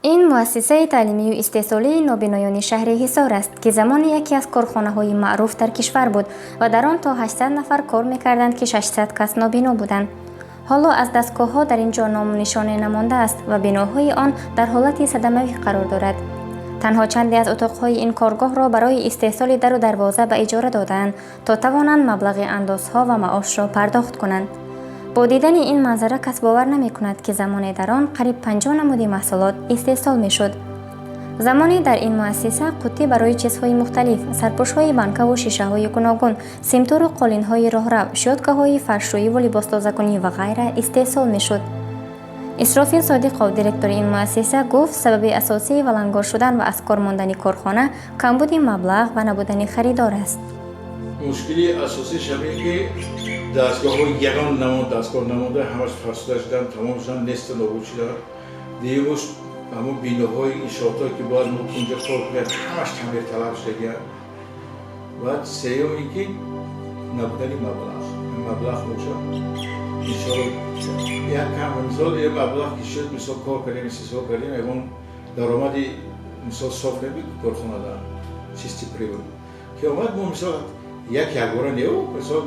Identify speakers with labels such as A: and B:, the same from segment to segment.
A: Ин муассисаи таълимию истеҳсолии нобиноёни шаҳри Ҳисор аст, ки замоне яке аз корхонаҳои маъруф дар кишвар буд ва дар он то 800 нафар кор мекарданд, ки 600 кас нобино буданд. Ҳоло аз дастгоҳҳо дар ин ҷо ному нишоне намондааст ва биноҳои он дар ҳолати садамавӣ қарор дорад. Танҳо чанде аз утоқҳои ин коргоҳро барои истеҳсоли дару дарвоза ба иҷора додаанд, то тавонанд маблағи андозҳо ва маошро пардохт кунанд. Бо дидани ин манзара кас бовар намекунад, ки замоне дар он қариб 50 намуди маҳсулот истеҳсол мешуд. Замоне дар ин муассиса қуттӣ барои чизҳои мухталиф, сарпӯшҳои банкаву шишаҳои гуногун, симтору қолинҳои роҳрав, щёткаҳои фаршшӯиву либостозакунӣ ва ғайра истеҳсол мешуд. Исрофил Содиқов, директори ин муассиса, гуфт, сабаби асосии валангор шудан ва аз кор мондани корхона камбуди маблағ ва набудани харидор аст.
B: Мушкили асосиш ҳамин, ки дастгоҳҳо, ягон намуд дастгоҳ намонда, ҳамаш фарсуда шудан, тамом шудан, неста, нобуд шудан. Дуюмуш, ҳамон биноҳои иншоотҳое, ки бояд мо инҷо кор кунем, ҳамаш таъмирталаб шудагианд. Баъд сеюм ин ки набудани маблағ. Маблағ бошад, иншоалло, як кам, мисол, е маблағ ки шуд, мисол, кор кардем, истеҳсол кардем, ягон даромади, мисол, соф небуд корхонада, чистый прибыль ки омад, мо, мисол, як якбора неу, мисол,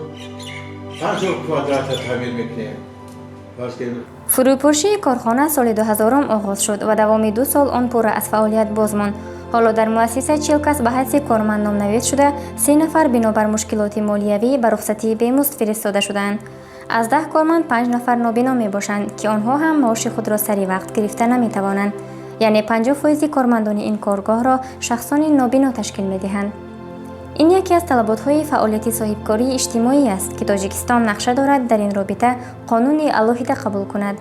B: 50 квадрата таъмир мекунем, фарз кунем.
A: Фурӯпошии корхона соли 2000 оғоз шуд ва давоми 2 сол он пурра аз фаъолият боз монд. Ҳоло дар муассиса 40 кас ба ҳайси корманд номнавис шуда, се нафар бинобар мушкилоти молиявӣ ба рухсатии бемузд фиристода шудаанд. Аз 10 корманд панҷ нафар нобино мебошанд, ки онҳо ҳам маоши худро сари вақт гирифта наметавонанд. Яъне 50 фоизи кормандони ин коргоҳро шахсони нобино ташкил медиҳанд. Ин яке аз талаботҳои фаъолияти соҳибкории иҷтимоӣ аст, ки Тоҷикистон нақша дорад дар ин робита қонуни алоҳида қабул кунад.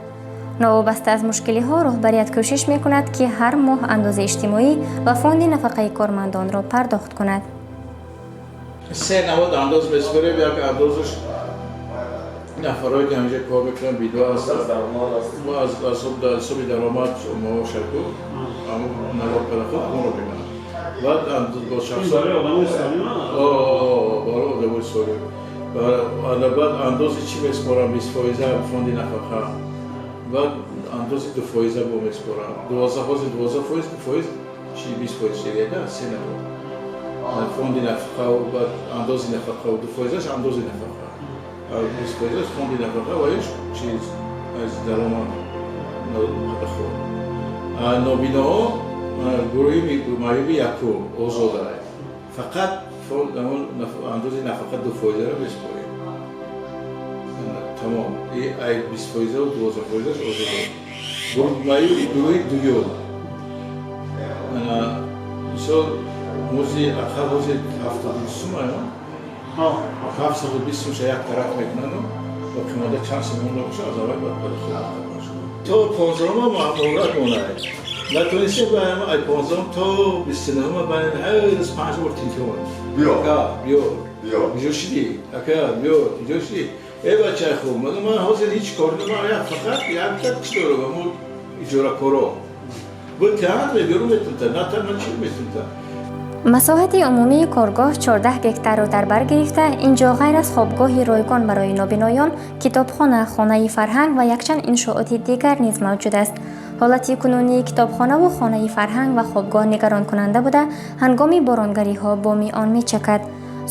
A: Новобаста аз мушкилиҳо, роҳбарият кӯшиш мекунад, ки ҳар моҳ андози иҷтимоӣ ва фонди нафақаи кормандонро пардохт кунад.
B: Се намуд андоз месупорем. Як андозаш нафарое ки ҳамеша кор мекунанд, бидо ҳастанд, аз ҳисоби даромад маошаку налог падаход онро мекунанд. Баъд бо шахс
C: барои одамои солим.
B: Барои одамои солим. Баъд андози чӣ месупорам? 20 фоиза фонди нафақа, баъд андози 2 фоиза бо месупорам, 12, ҳозир 12%, 2% чи, 20% ширияда. Се намуд: фонди нафақа, баъд андози нафақа, 2 фоизаш андози нафақа, 20 фоизаш фонди нафақа ва иш чиз аз даромад падаход. Нобиноҳо, гурӯҳи маъюби якум озода, фақат андози нафақа 2 фоизаро месупорем, тамом. Ай 20 фоизаву 12 фоизаш озода. Маъюби гурӯҳи дуюм, мисол, музди ақал ҳозир 72 сум, 720 сумша як тараф мекунану боқимонда чанд сум бошад, аз аввал бояд падаход. То 15-ума муҳлат монад, натонистем, ай 15-ум то 29-ума байн ҳар рӯз панҷ бор телефон:
D: биё.
B: Биё, куҷо шидӣ, ака, биё, куҷо шидӣ, э бачаи хуб. Ман ҳозир ҳеҷ кор наман, фақат якта чӣ дорам, амо иҷоракоро бутаанд, мебиёру метунта, ната ман чӣ метунта.
A: Масоҳати умумии коргоҳ 14 гектарро дар бар гирифта, ин ҷо ғайр аз хобгоҳи ройгон барои нобиноён, китобхона, хонаи фарҳанг ва якчанд иншооти дигар низ мавҷуд аст. Ҳолати кунунии китобхонаву хонаи фарҳанг ва хобгоҳ нигаронкунанда буда, ҳангоми боронгариҳо боми он мечакад.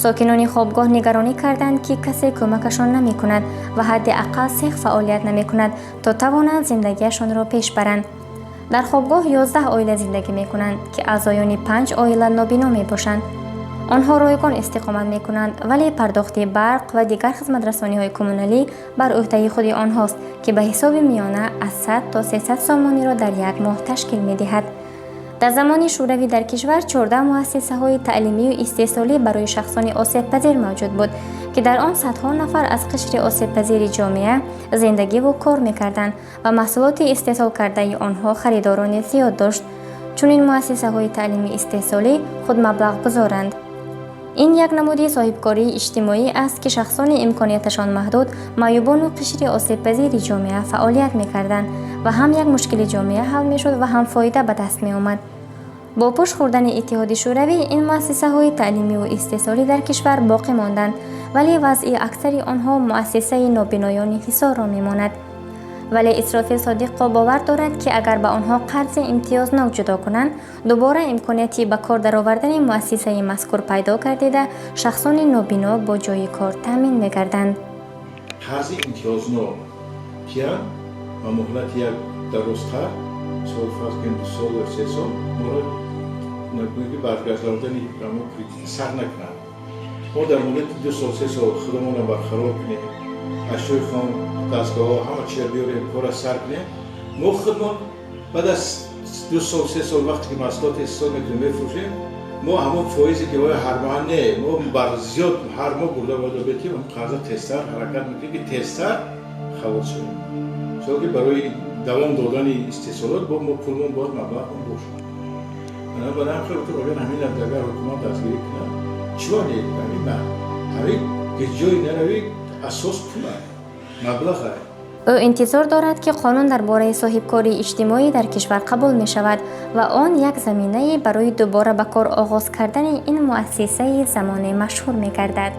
A: Сокинони хобгоҳ нигаронӣ карданд, ки касе кӯмакашон намекунад ва ҳадди ақал сех фаъолият намекунад, то тавонанд зиндагиашонро пеш баранд. Дар хобгоҳ 11 оила зиндагӣ мекунанд, ки аъзоёни панҷ оила нобино мебошанд. Онҳо ройгон истиқомат мекунанд, вале пардохти барқ ва дигар хизматрасониҳои коммуналӣ бар ӯҳдаи худи онҳост, ки ба ҳисоби миёна аз 100 то 300 сомониро дар як моҳ ташкил медиҳад. Дар замони шӯравӣ дар кишвар 14 муассисаҳои таълимию истеҳсолӣ барои шахсони осебпазир мавҷуд буд, ки дар он садҳо нафар аз қишри осебпазири ҷомеа зиндагиву кор мекарданд ва маҳсулоти истеҳсолкардаи онҳо харидорони зиёд дошт. Чунин муассисаҳои таълими истеҳсолӣ худмаблағгузоранд. Ин як намуди соҳибкории иҷтимоӣ аст, ки шахсони имконияташон маҳдуд, маъюбону қишри осебпазири ҷомеа фаъолият мекарданд ва ҳам як мушкили ҷомеа ҳал мешуд ва ҳам фоида ба даст меомад. Бо пӯш хӯрдани Иттиҳоди Шӯравӣ ин муассисаҳои таълимиву истеҳсолӣ дар кишвар боқӣ монданд, вале вазъи аксари онҳо муассисаи нобиноёни Ҳисорро мемонад. Вале Исрофил Содиқов бовар дорад, ки агар ба онҳо қарзи имтиёзнок ҷудо кунанд, дубора имконияти ба кор даровардани муассисаи мазкур пайдо гардида, шахсони нобино бо ҷойи кор таъмин мегарданд.
B: Қарзи имтиёзнок киян ва муҳлати як дарозтар сол, фарз кунем, 2 сол ё 3 сол, моро ки баргардондани ҳамон кредити сар накунанд. Мо дар муддати 2 сол, 3 сол худамонро барқарор кунем, ашёи хом, дастгоҳҳо, ҳама чиза биёрем, кора сар кунем. Мо худмон баъд аз 2 сол, 3 сол, вақте ки маҳсулоти истеҳсол мекунем, мефурӯшем, мо ҳамон фоизе ки оя ҳар моҳ не, мо бар зиёд ҳар моҳ бурда бояд бетим. Қарза тезтар ҳаракат мекунем, ки тезтар халос шавем, чунки барои давом додани истеҳсолот бо мо пулмон бояд, маблағмон бошад. Барои ҳам хеле агар ҳамин агар ҳукумат дастгирӣ кунад, чиро не, ҳамин ҷои наравӣ, асос пул, маблағ.
A: Ӯ интизор дорад, ки қонун дар бораи соҳибкории иҷтимоӣ дар кишвар қабул мешавад ва он як заминае барои дубора ба кор оғоз кардани ин муассисаи замоне машҳур мегардад.